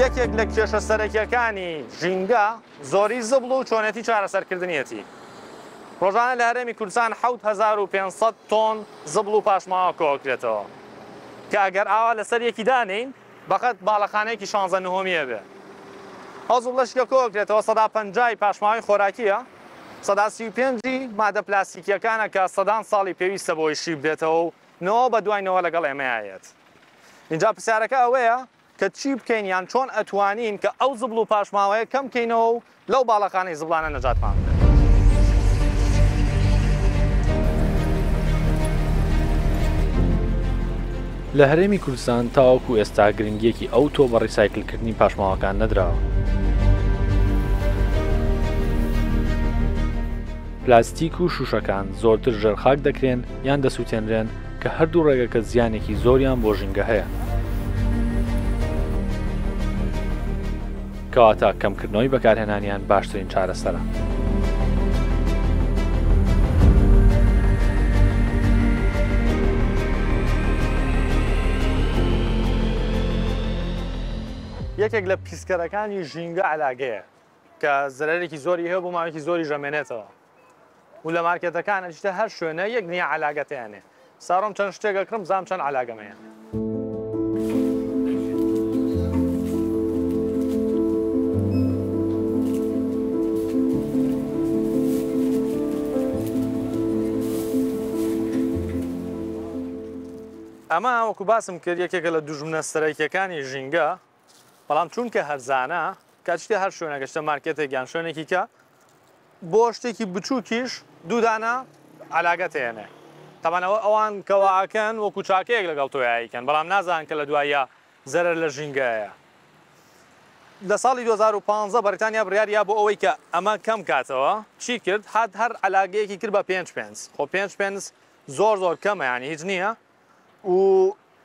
یەکێک لە کێشە سەرەکیەکانی ژینگە زۆری زبڵ و چۆنێتی چارەسەرکردنیەتی. ڕۆژانە لە هەرێمی کوردستان 7500 تۆن زبڵ و پاشماوە کۆئەکرێتەوە کە ئەگەر ئاوا لەسەر یەکی دانێین بەقەد باڵەخانەیەکی شانزە نهۆمی ئەبێ. ئەو زبڵەش کە کۆئەکرێتەوە 50% ی پاشماوەی خۆراکییە، 35% ی مادە پلاستیکییەکانە کە سەدان ساڵی پێویستە بۆی شی ببێتەوە و نەوە بە دوای نەوە لەگەڵ ئێمەیا یەت. ئینجا پرسیارەکە ئەوەیە کە چی بکەین یان چۆن ئەتوانین کە ئەو زبڵ و پاشماوەیە کەم بکەینەوە و لەو باڵەخانەی زبڵانە نەجاتمان بدەن. لە هەرێمی کوردستان تاوەکو ئێستا گرنگییەکی ئەوتۆ بە ڕیسایکلکردنی پاشماوەکان نەدراوە. پلاستیک و شووشەکان زۆرتر ژێرخاک دەکرێن یان دەسووتێنرێن کە هەردوو ڕێگەکە زیانێکی زۆریان بۆ ژینگە هەیە. کەواتە کەمکردنەوەی بەکارهێنانیان باشترین چارەسەرە. یەکێک لە پیسکەرەکانی ژینگە عەلاگەیە کە زەرەرێکی زۆری هەیە بۆ ماوەیەکی زۆریش ئەمێنێتەوە. و لە مارکێتەکان ئەچیتە هەر شوێنە یەک دنیا عەلاگەت هەیە. ساڕۆم چەند شتێک ئەکڕم بزانم چەند عەلاگەم هەیە. ئەمە وەکو باسم کرد یەکێکە لە دوژمنە سەرەکیەکانی ژینگە، بەڵام چونکە هەرزانە کە ئەچیتە هەر شوێنێک ئەچیتە مارکێتێک یان شوێنێکی کە بۆ شتێکی بچووکیش دوو دانە عەلاگە تێنێ تەبعەن ئەوە ئەوان کەوا ئەکەن وەکو چاکەیەک لەگەڵ تۆیا ئەیکەن بەڵام نازانن کە لە دواییا زەرەر لە ژینگەیە. لە ساڵی 2015 بەریتانیا بڕیاری یا بۆ ئەوەی کە ئەمە کەم کاتەوە چی کرد هات هەر عەلاگەیەکی کرد بە پێنج پێنس خۆ پێنج پێنس زۆر زۆر کەمە یانی هیچ نییە و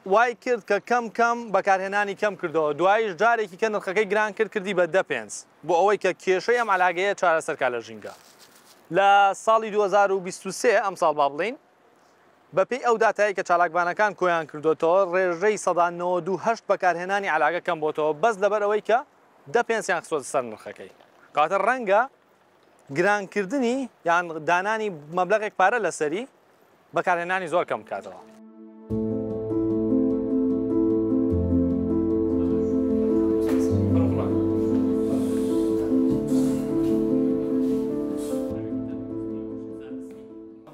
وای کرد کە کەم کەم بەکارهێنانی کەم کردەوە، دواییش جارێکی کە نرخەکەی گران کرد کردی بە دە پێنس بۆ ئەوەی کە کێشەی ئەم عەلاگەیە چارەسەر کا لە ژینگە. لە ساڵی 2023 ئەمساڵ با بڵێین بەپێی ئەو داتایەی کە چالاکڤانەکان کۆیان کردۆتەوە ڕێژەی 98% بەکارهێنانی عەلاگە کەم بۆتەوە بەس لەبەر ئەوەی کە دە پێنسیان خستۆتە سەر نرخەکەی. کەواتە ڕەنگە گرانکردنی یان دانانی مەبلەغێک پارە لەسەری بەکارهێنانی زۆر کەم بکاتەوە.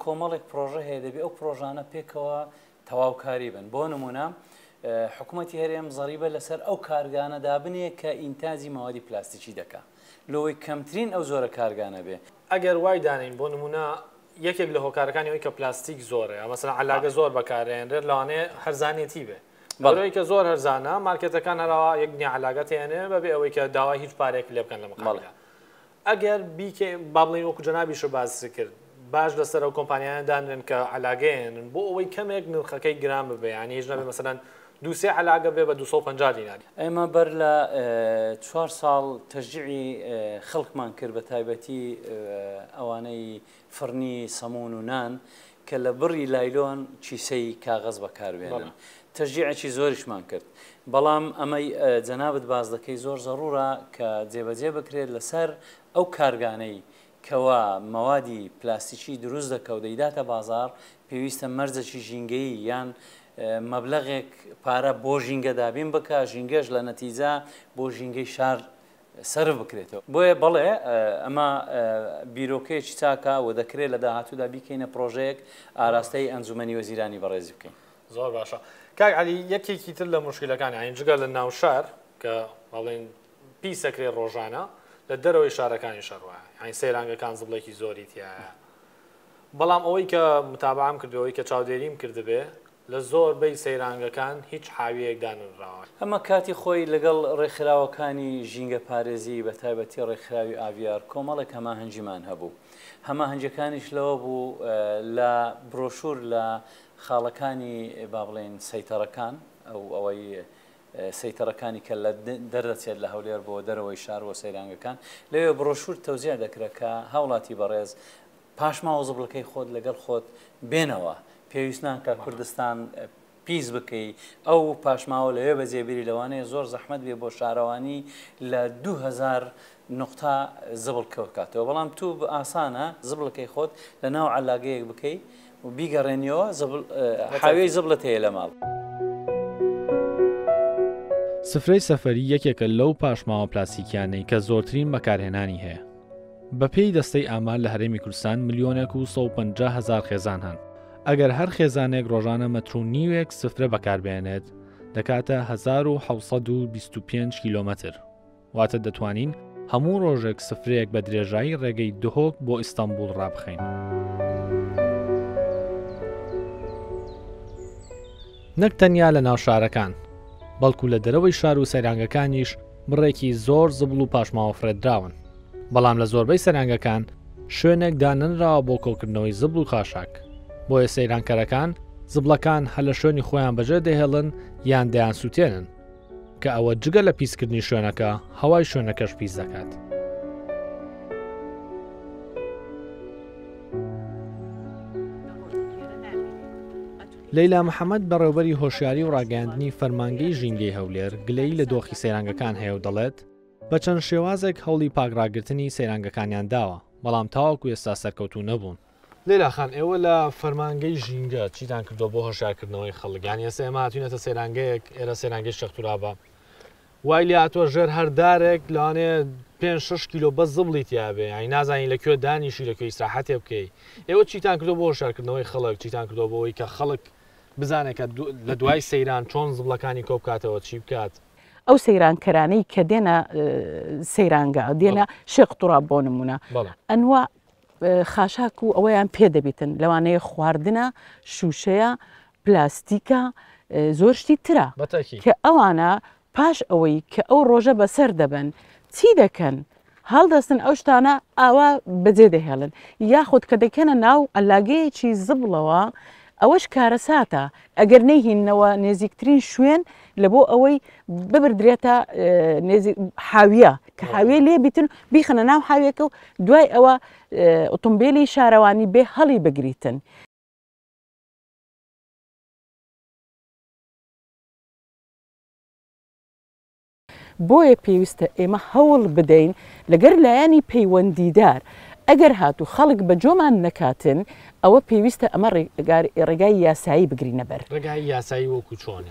کۆمەڵێک پرۆژە هەیە دەبێ ئەو پرۆژانە پێکەوە تەواوکاری بن بۆ نمونە حکوومەتی هەرێم زەریبە لەسەر ئەو کارگانە دابنێ کە ئینتاجی مەوادی پلاستیکی دەکا لۆی کەمترین ئەو جۆرە کارگانە بێ. ئەگەر وای دانێین بۆ نمونە یەکێک لە هۆکارەکانی ئەوەی کە پلاستیک زۆرە یا مەسەلەن عەلاگە زۆر بەکارئەهێنرێت لەوانەیە هەرزانێتی بێ بەڵێ کە زۆر هەرزانە مارکێتەکان هەروا یەک دنیا عەلاگە تێنێ بەبێ ئەوەی کە داوای هیچ پارێک لێ بکەن لە مقابلە ئەگەر بیکەین با بڵێین وەکو جەنابیشە باست کرد باش لەسەر ئەو کۆمپانیایانە دانرێن کە عەلاگەیەنن بۆ ئەوەی کەمێک نرخەکەی گران ببێ یانی هیچ نەبێ مەسەلەن دوو سێ عەلاگە بێ بە 250 دینار. ئێمە بەر لە چوار ساڵ تەشجیعی خەڵکمان کرد بە تایبەتی ئەوانەی فڕنی سەموون و نان کە لە بڕی لایلۆن کیسەی کاغەز بەکاربێنن تەشجیعێکی زۆریشمان کرد بەڵام ئەمەی جەنابت باس دەکەی زۆر زەڕوورە کە جێبەجێ بکرێت لەسەر ئەو کارگانەی کەوا مەوادی پلاستیکی دروست دەکا و دەیداتە بازاڕ، پێویستە مەرجێکی ژینگەیی یان مەبلەغێک پارە بۆ ژینگە دابین بکا، ژینگەش لە نەتیجە بۆ ژینگەی شار سەرف بکرێتەوە. بۆیە بەڵێ ئەمە بیرۆکەیەکی چاکە و دەکرێت لە داهاتوودا بیکەینە پڕۆژەیەک ئاراستەی ئەنجومەنی وەزیرانی بەڕێزی بکەین. زۆر باشە کاک عەلی، یەکێکی تر لە موشکیلەکان یانی جگە لە ناوشار کە با بڵێین پیس ئەکرێ ڕۆژانە لە دەرەوەی شارەکانیش هەر وایە یانی سەیرانگەکان زبڵێکی زۆری تیایە بەڵام ئەوەی کە متابعەم کردووە ئەوەی کە چاودێریم کردبێ لە زۆر بەی سەیرانگەکان هیچ حاویەیەک دانەنراوە. ئەمە کاتی خۆی لەگەڵ ڕێکخراوەکانی ژینگەپارێزی بە تایبەتی ڕێکخراوی ئاڤیار کۆمەڵێک هەماهەنگیمان هەبوو. هەماهەنگیەکانیش لەوە بوو لە برۆشور لە خاڵەکانی با بڵێین سەیتەڕەکان ئەو ئەوەی سەیتەڕەکانی کە لە دەردەچێت لە هەولێر بۆ دەرەوەی شار بۆ سەیرانگەکان لەوێ بڕۆشور تەوزیع دەکرا کە هاوڵاتی بەڕێز پاشماوە زبڵەکەی خۆت لەگەڵ خۆت بێنەوە پێویست ناکا کوردستان. پیس بکەی ئەو پاشماوە لەوێ بەجێ بیری لەوانەیە زۆر زەحمەت بێ بۆ شارەوانی لە 2000 نوقتە زبڵ کۆکاتەوە بەڵام توب ئاسانە زبڵەکەی خۆت لە ناو عەلاگەیەک بکەی و بیگەڕێنیەوە زبڵ حاویەی زبڵت هەیە لە ماڵ. سفرەی سەفەری یەکێکە لەو پاشماوە پلاستیکیانەی کە زۆرترین بەکارهێنانی هەیە. بەپێی دەستەی ئامار لە هەرێمی کوردستان ملیۆنێک و 150 هەزار خێزان هەن. ئەگەر هەر خێزانێک ڕۆژانە مەتر و نیوێک سفرە بەکاربهێنێت دەکاتە 1725 کیلۆمەتر. واتە دەتوانین هەموو ڕۆژێک سفرەیەک بە درێژایی ڕێگەی دهۆک بۆ ئیستەنبوڵ ڕابخەین. نەک تەنیا لە ناو شارەکان، بەڵکو لە دەرەوەی شار و سەیرانگەکانیش بڕێکی زۆر زبڵ و پاشماوە فڕێدراون، بەڵام لە زۆربەی سەیرانگەکان شوێنێک دانەنراوە بۆ کۆکردنەوەی زبڵ و خاشاک، بۆیە سەیرانکەرەکان زبڵەکان هەر لە شوێنی خۆیان بەجێ دەهێڵن یان دەیانسووتێنن. کە ئەوە جگە لە پیسکردنی شوێنەکە، هەوای شوێنەکەش پیس دەکات. لەیلا محەمەد، بەڕێوبەری هۆشیاری و ڕاگەیاندنی فەرمانگەی ژینگەی هەولێر، گلەیی لە دۆخی سەیرانگەکان هەیە و دەڵێت، بە چەند شێوازێک هەوڵی پاکڕاگرتنی سەیرانگەکانیان داوە، بەڵام تاوەکو ئێستا سەرکەوتوو نەبوون. لەیلا خان ئێوە لە فەرمانگەی ژینگە چیتان کردووە بۆ هۆشیارکردنەوەی خەڵک یانی ئێستا ئێمە هاتوینەتە سەیرانگەیەک ئێرە سەیرانگەی شێخ تورابە وای لێ هاتووە ژێر هەر دارێک لەوانەیە پێ شش کیلۆ بەس زبڵی تیابێ یانی نازانی لە کوێ دانیشی لە کوێ ئیسراحەتێ بکەی ئێوە چیتان کردووە بۆ هۆشیارکردنەوەی خەڵک چیتان کردووە بۆ ئەوەی کە خەڵک بزانێت کە لە دوای سەیران چۆن زبڵەکانی کۆ بکاتەوە چی بکات؟ ئەو سەیرانکەرانەی کە دێنە سەیرانگە دێنە شێخ توراب بۆ نمونە ئەنوا خاشاک و ئەوەیان پێ دەبیتن لەوانەیە خواردنە شوشەیە پلاستیکە زۆر شتی ترە کە ئەوانە پاش ئەوەی کە ئەو ڕۆژە بەسەر دەبن چی دەکەن هەڵدەستن ئەو شتانە ئاوا بەجێ دەهێڵن یاخود کە دەکەنە ناو عەلاگەیەکی زبڵەوە ئەوەش کارەساتە ئەگەر نەیهیننەوە نێزیکترین شوێن لە بۆ ئەوەی ببردرێتە حاویە کە حاویە لێ بیتن بیخەنە ناو حاویەکە و دوای ئەوە ئۆتۆمبیلی شارەوانی بێ هەڵی بگریتن. بۆیە پێویستە ئێمە هەوڵ بدەین لەگەر لایەنی پەیوەندیدار ئەگەر هاتوو خەڵک بە جۆمان نەکاتن ئەوە پێویستە ئەمە ڕێگای یاسایی بگرینە بەر. ڕێگای یاسایی وەکو چۆن؟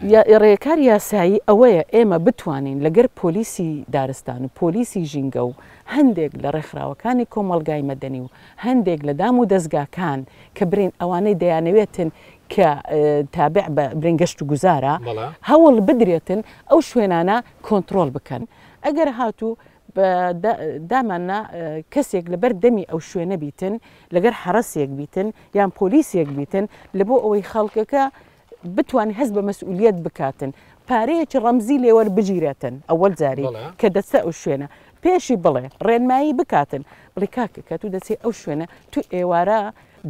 ڕێکاری یاسایی ئەوەیە ئێمە بتوانین لەگەر پۆلیسی دارستان و پۆلیسی ژینگە و هەندێک لە ڕێکخراوەکانی کۆمەڵگای مەدەنی و هەندێک لە دام و دەزگاکان کە برین ئەوانەی دەیانەوێتن کە تابع بە برین گەشت و گوزارە هەوڵ بدرێتن ئەو شوێنانە کۆنتڕۆڵ بکەن ئەگەر هاتوو داماننا کەسێک لەبەر دەمی ئەو شوێنە بیتن لەگەر حەڕەسێک بیتن یان پۆلیسێک بیتن لە بۆ ئەوەی خەڵکەکە بتوانێت هەست بە مەسئولیت بکاتن پارەیەکی ڕەمزی لێوەربگیرێتن ئەوەل جاری کە دەچتە ئەو شوێنە پێشی بڵێ ڕێنمایی بکاتن بڵێ کاکە کە تو دەچی ئەو شوێنە تو ئێوارە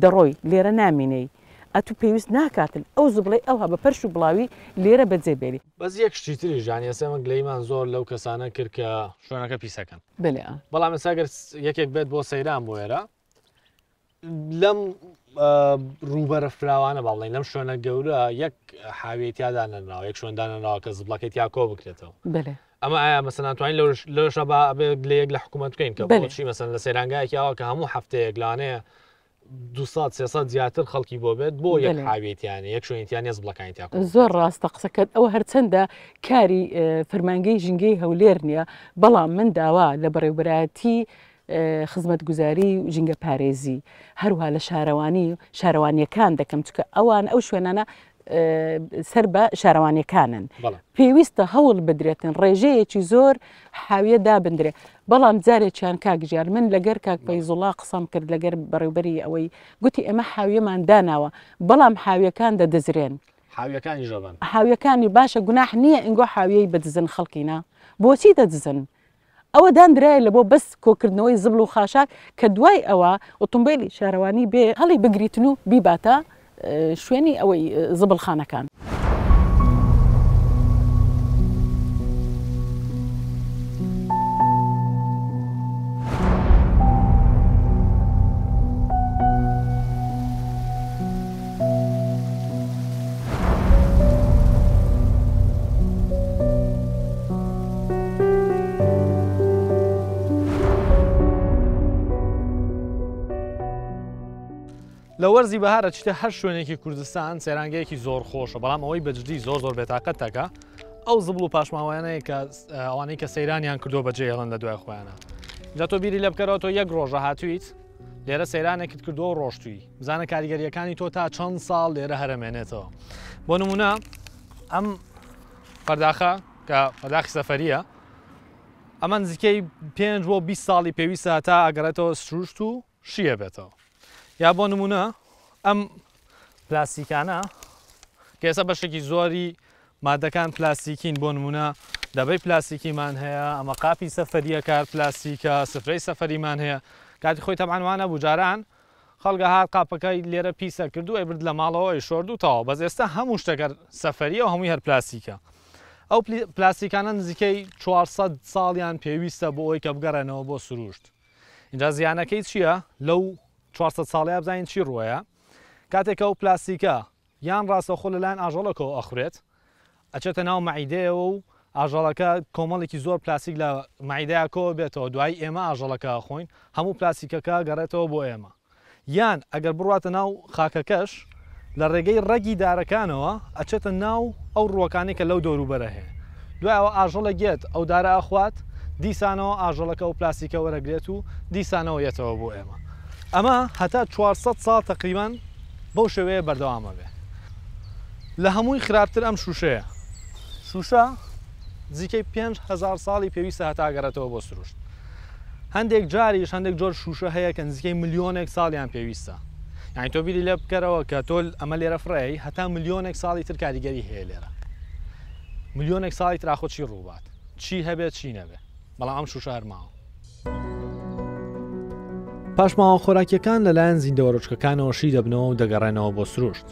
دەڕۆی لێرە نامینێی ئەتو پێویست ناکاتن ئەو زبڵەی ئەوها بە پەرش و بڵاوی لێرە بەجێ بێلی. بەس یەک شتی تریش یانی ئێستا ئێمە گلەییمان زۆر لەو کەسانە کرد کە شوێنەکە پیسەکەن بەلێ. بەڵام ئێستا گەر یەکێک بێت بۆ سەیران بۆ ئێرە لەم ڕووبەرە فراوانە با بڵێین لەم شوێنە گەورە یەک حاویەی تیا دانەنراوە یەک شوێن دانەنراوە کە زبڵەکەی تیا کۆ بکرێتەوە بەلێ. ئەمە ئایا مەسەلەن توانین لەوش لەوشا با ئەبێ گلەیەک لە حکوومەت بکەین کە بەلێ. بۆچی مەسەلەن لە سەیرانگایەکی ئاوا کە هەموو هەفتەیەک لەوانەیە 200 300 زیاتر خەڵکی بۆ بێت بۆ یەک بەلێ. حاویەی تیا نیە یەک شوێنی تیا نیە زبڵەکانی تیا کۆ زۆر بکرێتەوە. ڕاستە قسەکەت ئەوە هەرچەندە کاری فەرمانگەی ژینگەی هەولێر نیە بەڵام من داوا لە بەڕێوبەرایەتی خزمەتگوزاری و ژینگەپارێزی هەروها لە شارەوانی و شارەوانیەکان دەکەم چکە ئەوان ئەو شوێنانە سەر بە شارەوانیەکانن پێویستە هەوڵ بدرێتن ڕێژەیەکی زۆر حاویە دابندرێ بەڵام جارێکیان کاک ژیار من لەگەر کاک فەیزوڵا قسەم کرد لەگەر بەڕێوبەری ئەوەی گوتی ئێمە حاویەمان داناوە بەڵام حاویەکان دەدزرێن حاویەکانی ژەبن حاویەکانی باشە گوناح نییە ئینگۆ حاویەی بدزن خەڵکینە بۆچی دەدزن ئەوە داندرایە لە بۆ بەس کۆکردنەوەی زبڵ و خاشاک کە دوای ئەوە ئۆتۆمبێلی شارەوانی بێ هەڵی بگریتن و بیباتە شوێنی ئەوەی زبڵخانەکان. لە وەرزی بەهار ئەچیتە هەر شوێنێکی کوردستان سەیرانگەیەکی زۆر خۆشە بەڵام ئەوەی بەجدی زۆر زۆر بێتاقەت تەکە ئەو زبڵ و پاشماوەیانەیە کە ئەوانەی کە سەیرانیان کردو بەجێ هێڵن لە دوای خۆیانە جا تۆ بیری لێ بکەرەوە تۆ یەک ڕۆژە هاتوویت لێرە سەیرانێکت کردووە و ڕۆشتووی بزانە کاریگەریەکانی تۆ تا چەند ساڵ لێرە هەرەمێنێتەوە بۆ نمونە ئەم پەرداخە کە پەرداخی سەفەریە ئەمە نزیکەی 5 بۆ 20 ساڵی پێویستە تا ئەگەڕێتەوە سروشت و شیە بێتەوە یا بۆ نمونە ئەم پلاستیکانە کە ئێستا بەشێکی زۆری مادەکان پلاستیکین بۆ نمونە دەبەی پلاستیکیمان هەیە ئەمە قاپی سەفەریە کار پلاستیکە سفرەی سەفەریمان هەیە کاتی خۆی تەبعەن وانە بوو جاران خەڵگە هات قاپەکەی لێرە پیسە کرد و ئەیبرد لە ماڵەوە ئەیشۆرد و تەواو بەس ئێستا هەموو شتەکە سەفەریە و هەمووی هەر پلاستیکە ئەو پلاستیکانە نزیکەی 400 ساڵیان پێویستە بۆ ئەوەی کە بگەڕێنەوە بۆ سروشت اینجا زیانەکەی چییە لەو 400 ساڵەیە بزانین چی ڕووەیە کاتێک ئەو پلاستیکە یان ڕاستەوخۆ لەلایەن ئاژەڵەکەوە ئەخورێت ئەچێتە ناو مەعیدەیەوە و ئاژەڵەکە کۆمەڵێکی زۆر پلاستیک لە مەعیدەیا کۆ بێتەوە دوایی ئێمە ئاژەڵەکە ئەخۆین هەموو پلاستیکەکە گەڕێتەوە بۆ ئێمە یان ئەگەر بڕواتە ناو خاکەکەش لە ڕێگەی ڕەگی دارەکانەوە ئەچێتە ناو ئەو ڕووەکانەی کە لەو دەوروبەرە هەیە دوای ئەوە ئاژەڵێک یەت ئەو دارە ئەخوات دیسانەوە ئاژەڵەکە ئەو پلاستیکە وەرەگرێت و دیسانەوە یەتەوە بۆ ئێمە ئەمە هەتا 400 ساڵ تەقریبەن بەو شێوەیە بەردەوام ئەبێ. لە هەمووی خراپتر ئەم شووشەیە. شووشە نزیکەی 5000 ساڵی پێویستە هەتا گەڕێتەوە بۆ سروشت. هەندێک جاریش هەندێک جۆر شووشە هەیە کە نزیکەی ملیۆنێک ساڵیان پێویستە. یعنی تۆ بیری لێ بکەرەوە کە تۆ ئەمە لێرە فڕێی هەتا ملیۆنێک ساڵی تر کاریگەری هەیە لێرە. ملیۆنێک ساڵی تر ئاخۆ چی ڕووبات؟ چی هەبێت چی نەبێ؟ بەڵام ئەم شووشە هەر ماوە. پاشماوە خۆراکیەکان لەلایەن زیندەوەرۆچکەکانەوە شی دەبنەوە و دەگەڕێنەوە بۆ سروشت،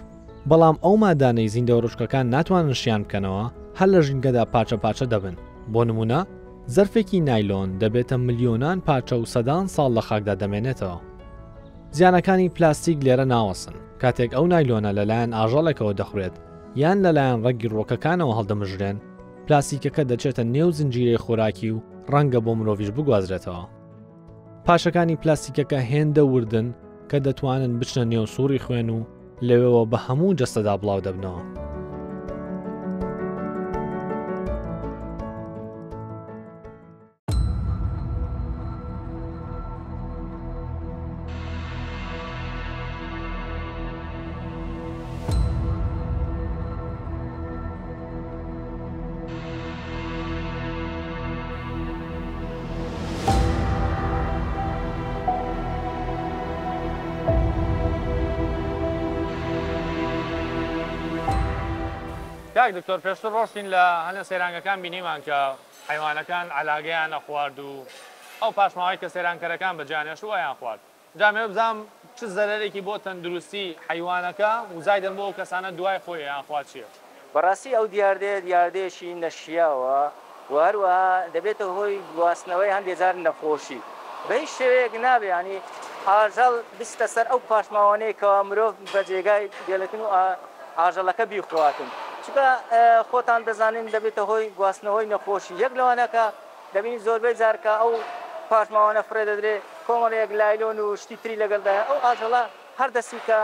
بەڵام ئەو مادانەی زیندەوەرۆچکەکان ناتوانن شیان بکەنەوە هەر لە ژینگەدا پارچە پارچە دەبن، بۆ نمونە زەرفێکی نایلۆن دەبێتە ملیۆنان پارچە و سەدان ساڵ لە خاکدا دەمێنێتەوە. زیانەکانی پلاستیک لێرە ناوەستن، کاتێک ئەو نایلۆنە لەلایەن ئاژەڵێکەوە دەخورێت یان لەلایەن ڕەگی ڕووەکەکانەوە هەڵدەمژرێن، پلاستیکەکە دەچێتە نێو زنجیرەی خۆراکی و ڕەنگە بۆ مرۆڤیش بگوازرێتەوە. پاشەکانی پلاستیکەکە هێندە وردن کە دەتوانن بچنە نێو سوڕی خوێن و لەوێوە بە هەموو جەستەدا بڵاو دەبنەوە. کاک دکتۆر پێشتر ڕۆشتین لە هەنە سەیرانگەکان بینیمان کە حیوانەکان علاگەیان ئەخوارد و ئەو پاشماوەی کە سەیرانکەرەکان بەجیان هێشت و ئەیان خوارد جا ئەمەوێ بزانم چ زەرەرێکی بۆ تەندروستی حەیوانەکە و زایدەن بۆ ئەو کەسانە دوای خۆی ئەیانخوا چیە؟ بەڕاستی ئەو دیاردەیە دیاردەیەکی نەشیاوە و هەروەها دەبێتە هۆی گواستنەوەی هەندێ جار نەخۆشی. بە هیچ شێوەیەک نابێ یانی ئاژەڵ بچتە سەر ئەو پاشماوانەی کەوا مرۆڤ بە جێگای دێڵێتن و ئاژەڵەکە بیخواتن. چونکە خۆتان دەزانن دەبێتە هۆی گواستنەوەی نەخۆشی. یەک لەوانە کە دەبینی زۆربەی جار کە ئەو پاشماوانە فڕێ دەدرێ کۆمەڵێک لایلۆن و شتی تری لەگەڵدایە ئەو ئاژەڵە هەر دەستی کە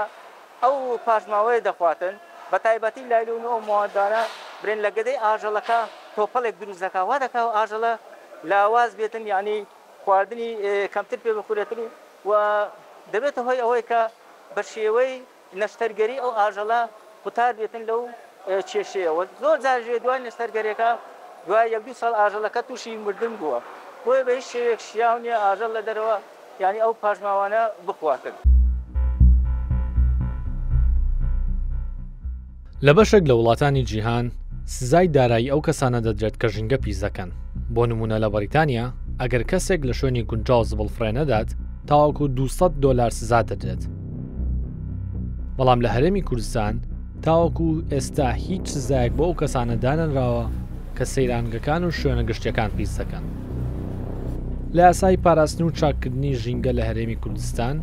ئەو پاشماوەیە دەخواتن بە تایبەتی لایلۆن و ئەو مەوادانە برێن لە گەدەی ئاژەڵەکە تۆپەڵێک دروست دەکا وا دەکا ئەو ئاژەڵە لاواز بێتن یانی خواردنی کەمتر پێ بخورێتن و دەبێتە هۆی ئەوەی کە بە شێوەی نەشتەرگەری ئەو ئاژەڵە قوتار بێتن لەو کێشەیە و زۆر جاریش هەیە دوای نەشتەرگەریەکە دوای یەک دوو ساڵ ئاژەڵەکە تووشی مردن بووە بۆیە بە هیچ شێوەیەک شیاو نییە ئاژەڵ لە دەرەوە یانی ئەو پاشماوانە بخواتن. لە بەشێک لە وڵاتانی جیهان سزای دارایی ئەو کەسانە دەدرێت کە ژینگە پیس دەکەن، بۆ نموونە لە بەریتانیا ئەگەر کەسێک لە شوێنی گونجاو زبڵ فڕێ نەدات تاوەکو 200 دۆلار سزا دەدرێت. بەڵام لە هەرێمی کوردستان تاوەکو ئێستا هیچ سزایەک بۆ ئەو کەسانە دانەنراوە کە سەیرانگەکان و شوێنە گشتیەکان پیس دەکەن. لە یاسای پاراستن و چاککردنی ژینگە لە هەرێمی کوردستان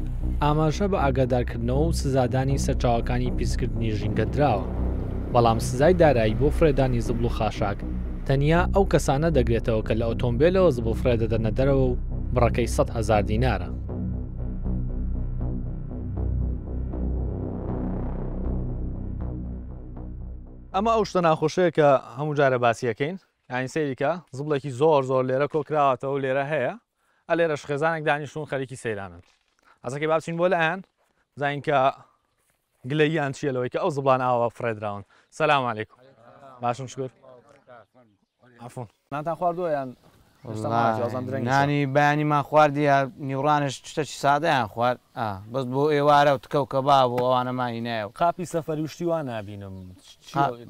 ئاماژە بە ئاگادارکردنەوە و سزادانی سەرچاوەکانی پیسکردنی ژینگە دراوە، بەڵام سزای دارایی بۆ فڕێدانی زبڵ و خاشاک تەنیا ئەو کەسانە دەگرێتەوە کە لە ئۆتۆمبێلەوە زبڵ فڕێ دەدەنە دەرەوە و بڕەکەی 100 هەزار دینارە. ئەمە ئەو شتە ناخۆشەیە کە هەموو جارە باسی ئەکەین، یانی سەیری کە زبڵێکی زۆر زۆر لێرە کۆکراوەتەوە و لێرە هەیە، ئە لێرەش خێزانێک دانیشتوون خەریکی سەیرانن. ئەزەکەی با بچین بۆ لایان بزانین کە گلەییان چییە لەوەی کە ئەو زبڵان ئاوا فڕێدراون. سلام علیکم. باشم شکر. عفون. نانتان خواردووە یان نانی بەیانیمان خواردی نیوڕانش شتەکی سادەیان خوارد بەس بۆ ئێوارە و تکە و کەباب و ئەوانەمان هینایە و. قاپی سەفەری و شتی وا نابینم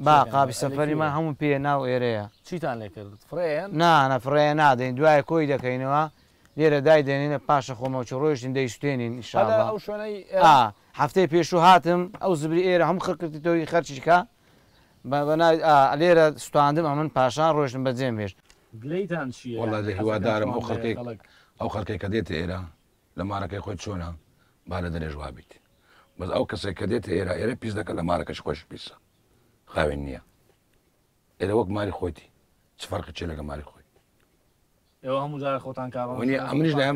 با قاپی سەفەریمان هەموو پێ ناو ئێرەیە. چیتان لێ کرد فڕێیان؟ نا نا فڕێ نادەین دوایە کۆی دەکەینەوە لێرە دایدەنێین پاشە خۆمەوە چ ڕۆیشتین دەیسوتێنین ان شاء اللە. ئەو شوێنەی هەفتەی پێشوو هاتم ئەو زبری ئێرە هەموو خڕ کردی تۆ خەرچی کە بە ناوی ئا لێرە سوتاندم ئەمن پاشان ڕۆیشتم بەجێم هێشت. گلەیتان چیە وەڵا یانی هیوادارم حەزەکەن ئەو چۆن بێ خەڵکەی خەڵک. ئەو خەڵکەی کە دێتە ئێرە لە مارەکەی خۆی چۆنە با لە دەرێش وا بیت بەس ئەو کەسێک کە دێتە ئێرە ئێرە پیس دەکە لە مارەکەش خۆش پیسە خاوێن نییە ئێرە وەک ماری خۆیتی چ فەرقی چێ لەگە ماری خۆی. ئێوە هەموو جارە خۆتان کاڕۆن وەنیە ئەمنیش لایم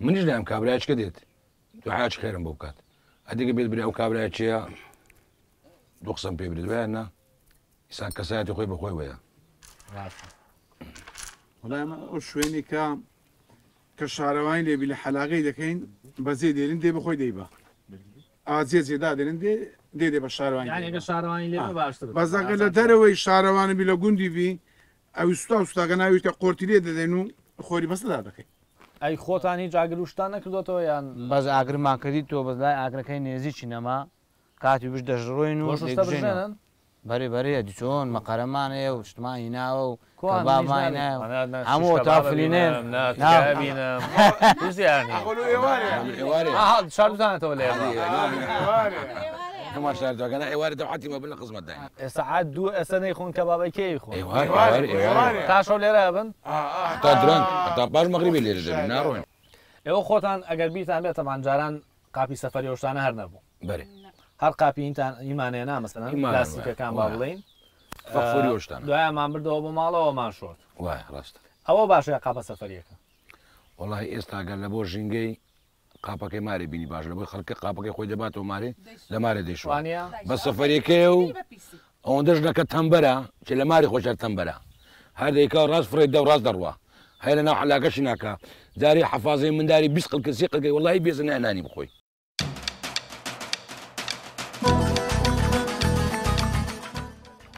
منیش لایم کابرایەک کە دێت دوعاچ خێرم بۆ بکات ئەدیگە بێت برێ ئەو کابرایە چییە دوو قسەم پێ برێت وایە نا ئینسان کەسایەتی خۆی بە خۆی وەیە. ڕاستە. وەڵا ئێمە ئەو شوێنی کە کە شارەوانی لێبی لە حەلاقەی دەکەین بەجێ دێرین دێ بەخۆی دەیبا ئا جێ جێ دادێنن دێ دێ دێ بە شارەوانی یانی ئەگەر شارەوانی لێ بێ باشترە. بەس ئەگەر لە دەرەوەی شارەوانی بی لە گوندی بی ئەوی سوتا و سوتاکە ناویشتە قۆرتی لێ دەدەین و خۆری بەسەدا دەکەین. ئەی خۆتان هیچ ئاگر و شتان نەکردۆتەوە یان؟ بەس ئاگرمان کردیتەوە بەس لای ئاگرەکەی نێزیکی نەما کاتی بش دەشڕۆین و بۆ شتە دەیکوژێنەوە. بژێنن؟ بەرێ بەرێ ئەدی چۆن مەقەرەمان هەیە و شتمان هیناوە و کوان منیش کەبابمان نابینم. هینایە نا نا شیش هەموو کەباب تافلینێن ئەبینم نا نا تکە ئەبینم هیچ دیار نییە. ئەخۆ لۆ ئێوارێ. ئێوارێ. ئاها شاردوتانەتەوە لە ئێمە. هەمان شاردوەکە نا ئێوارێ دەوعەتی مەبن لە خزمەتداین. ئێ سەعات دوو ئێستا نەیخۆن کەبابەی کێ ئەیخۆن؟ ئێوارێ ئێوارێ ئێوارێ. تا شەو لێرە ئەبن؟ هەتا درەنگ هەتا پاش مەغریبی لێرە دەبین ناڕۆین. ئێوە خۆتان ئەگەر بیرتان بێت تەبعەن جاران قاپی سەفەری ئەو شتانە هەر نەبوو. بەرێ. هەر قاپی هینتان هیمان هێنا مەسەلەن هیمان وایە، پلاستیکەکان با وایە. بڵێین. فەقفوری ئەو شتانە. دوایان بردەوە بۆ ماڵەوەمان شۆرد. وایە ڕاستە. ئەوە باشە یا قاپە سەفەریەکە؟ وەڵاهی ئێستا گەر لە بۆ ژینگەی قاپەکەی مارێ بینی باشە لە بۆی خەڵکە قاپەکەی خۆی دەباتەوە مارێ لە مارێ دەیشۆ وانە؟ بە سەفەریەکەی و ئەوەندەش نەکە تەمبەرە چ لە ماری خۆش هەر تەمبەرە هەر دەیکا و ڕاست فڕێ دە و ڕاست دەڕوا هەیە لە ناو حەلاکەشی ناکا جارێ حەفازەی منداری 20 قلکە 30 قلکە وەڵاهی بێزە نایە نانی بخۆی.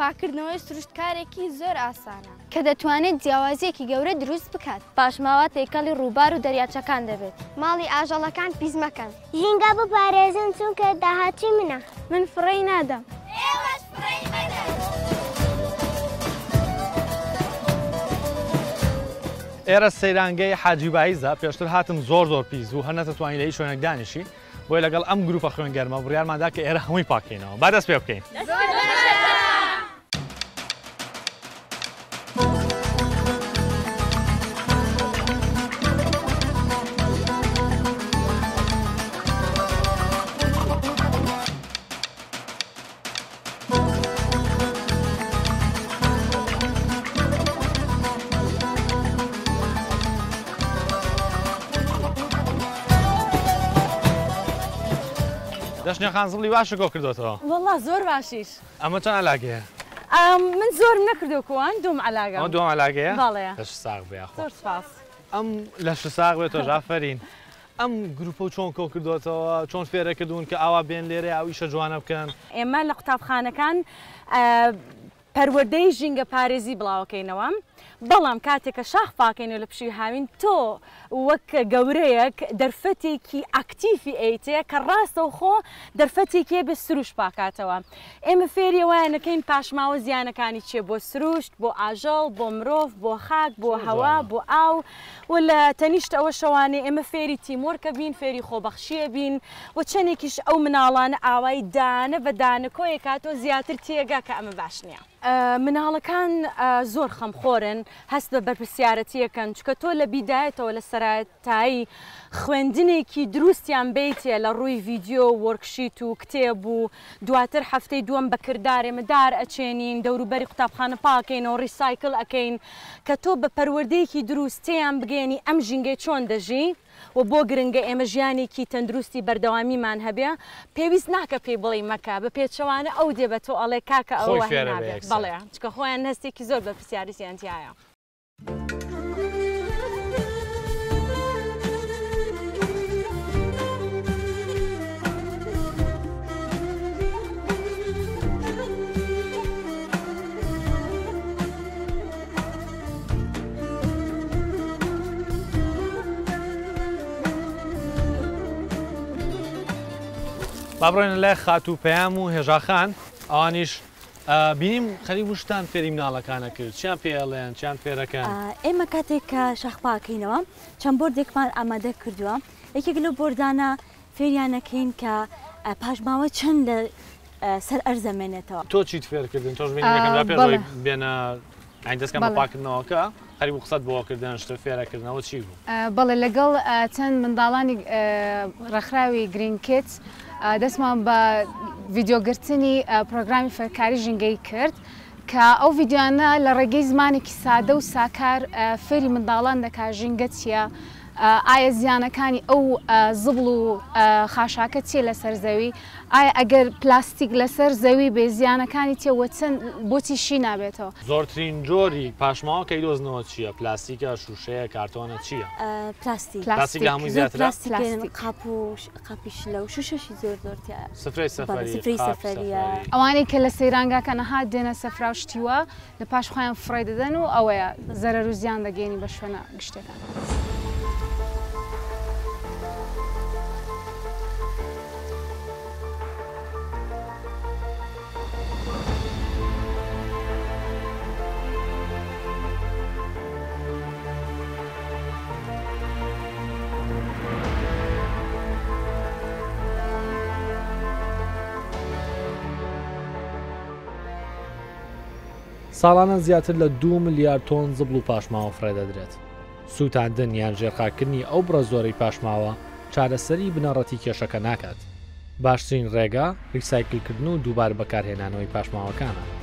پاککردنەوەی سروشت کارێکی زۆر ئاسانە. کە دەتوانێت جیاوازییەکی گەورە دروست بکات. پاشماوە تێکەڵی ڕووبار و دەریاچەکان دەبێت. ماڵی ئاژەڵەکان پیس مەکەن. ژینگە بپارێزن چونکە داهاتووی منە. من فڕێی نادەم. ئێوەش فڕێی مەدەن. ئێرە سەیرانگەی حاجی بایزە، پێشتر هاتم زۆر زۆر پیس بوو، هەر نەتەتوانی لە هیچ شوێنێک دانیشی، بۆیە لەگەڵ ئەم گروپە خوێنگەرمە بڕیارماندا کە ئێرە هەمووی پاککەینەوە. با دەست پێ بکەین. دەشنێ خان زبڵی باشە کۆ کردوتەوە؟ وەڵا زۆر باشیش. ئەمە چەند عەلاگەیە؟ من زۆرم نەکردو کوان دوم عەلاگەم. ئەمە دوم عەلاگەیە؟ بەڵێ. لەش ساغ بێ یاخوا. زۆر سپاس. ئەم لەش ساغ بێ تۆش ئافەرین. ئەم گروپە چۆن کۆ کردوتەوە؟ چۆن فێرە کردوون کە ئاوا بێن لێرە ئەو ئیشە جوانە بکەن؟ ئێمە لە قوتابخانەکان پەروەردەی ژینگە پارێزی بڵاوەکەینەوە، بەڵام کاتێک کە شاخ پاکەینەوە لە پشووی هاوین تۆ وەک گەورەیەک دەرفەتێکی ئاکتیفی ئەیتێ کە ڕاستەوخۆ دەرفەتێکی بێ سروشت پاکاتەوە. ئێمە فێری وایانەکەین پاشماوە زیانەکانی چییە بۆ سروشت، بۆ ئاژەڵ، بۆ مرۆڤ، بۆ خاک، بۆ هەوا، بۆ ئاو و لە تەنیشت ئەوە شەوانەی ئێمە فێری teamwork ە بین، فێری خۆبەخشیە بین و چەندێکیش ئەو مناڵانە ئاوای دانە بە دانە کۆیەکاتەوە زیاتر تێگا کە ئەمە باش نییە. مناڵەکان زۆر خەمخۆرن، هەست بە بەرپرسیارەتیەکەن، چونکە تۆ لە بیدایەتەوە لە سەرەتایی خوێندنێکی دروستیان بیتێ لە ڕووی ڤیدیۆ و worksheet و کتێب و دواتر هەفتەی دووەم بە کردار ئێمە دار ئەچێنین، دەوروبەری قوتابخانە پاکەینەوە، recycle ئەکەین، کە تۆ بە پەروەردەیەکی دروست تێیان بگەیەنی ئەم ژینگەی چۆن دەژی. و بۆ گرنگە ئێمە ژیانێکی تەندروستی بەردەوامیمان هەبێ پێویست ناکە پێی بڵێی مەکە بە پێچەوانە ئەو دێ بە تۆ ئەڵێ کاکە ئەوە خۆی وای فێرە بێ نابێ یەکسەر. بەڵێ چونکە خۆیان هەستێکی زۆر بەرپرسیارێتیان تیایە. با بڕۆینە لای خاتوو پەیام و هێژا خان ئەوانیش بینیم خەریک بوو شتان فێری مناڵەکانە کرد چیان پێ ئەڵێن چیان فێرەکەن؟ ئێمە کاتێک کە شاخ پاکەینەوە چەند بۆردێکمان ئامادە کردووە یەکێک لەو بۆردانە فێریانەکەین کە پاشماوە چەند لە سەر ئەرز دەمێنێتەوە. تۆ چیت فێر کردن تۆش بینیم یەکەم جار پێش ئەوەی بێنە یانی دەست کەن بە پاکردنەوەکە خەریک بوو قسەت بۆ کردن شتت فێرەکردنەوە چی بوو؟ بەڵێ لەگەڵ چەند منداڵانی ڕێکخراوی گرین کیدز دەستمان بە ڤیدیۆگرتنی پرۆگرامی فێرکاری ژینگەیی کرد کە ئەو ڤیدیۆیانە لە ڕێگەی زمانێکی سادە و ساکار فێری منداڵان دەکات ژینگە چییە، ئایا زیانەکانی ئەو زبڵ و خاشاکە چیە لەسەر زەوی؟ ئایا ئەگەر پلاستیک لەسەر زەوی بێ زیانەکانی چیە وە چەند بۆچی شی نابێتەوە؟ زۆرترین جۆری پاشماوە کە ئەیدۆزنەوە چیە؟ پلاستیکە، شوشەیە، کارتۆنە چیە؟ پلاستیک. پلاستیک لە هەمووی زیاترە؟ پلاستیک قاپ و قاپی شلە و شوشەشی زۆر زۆر تیایە. سفرەی سەفەری، سفرەی سەفەریە. ئەوانەی کە لە سەیرانگاکان ئەها دێنە سەفرا و شتی وا لە پاش خۆیان فڕێ دەدەن و ئەوەیە زەرەر و زیان دەگەیەنی بە شوێنە گشتیەکان. ساڵانە زیاتر لە دوو ملیار تۆن زبڵ و پاشماوە فڕێدەدرێت. سووتاندن یان ژێرخاککردنی ئەو بڕە زۆرەی پاشماوە چارەسەری بنەڕەتی کێشەکە ناکات. باشترین ڕێگە ڕیسایکلکردن و دووبارە بەکارهێنانەوەی پاشماوەکانە.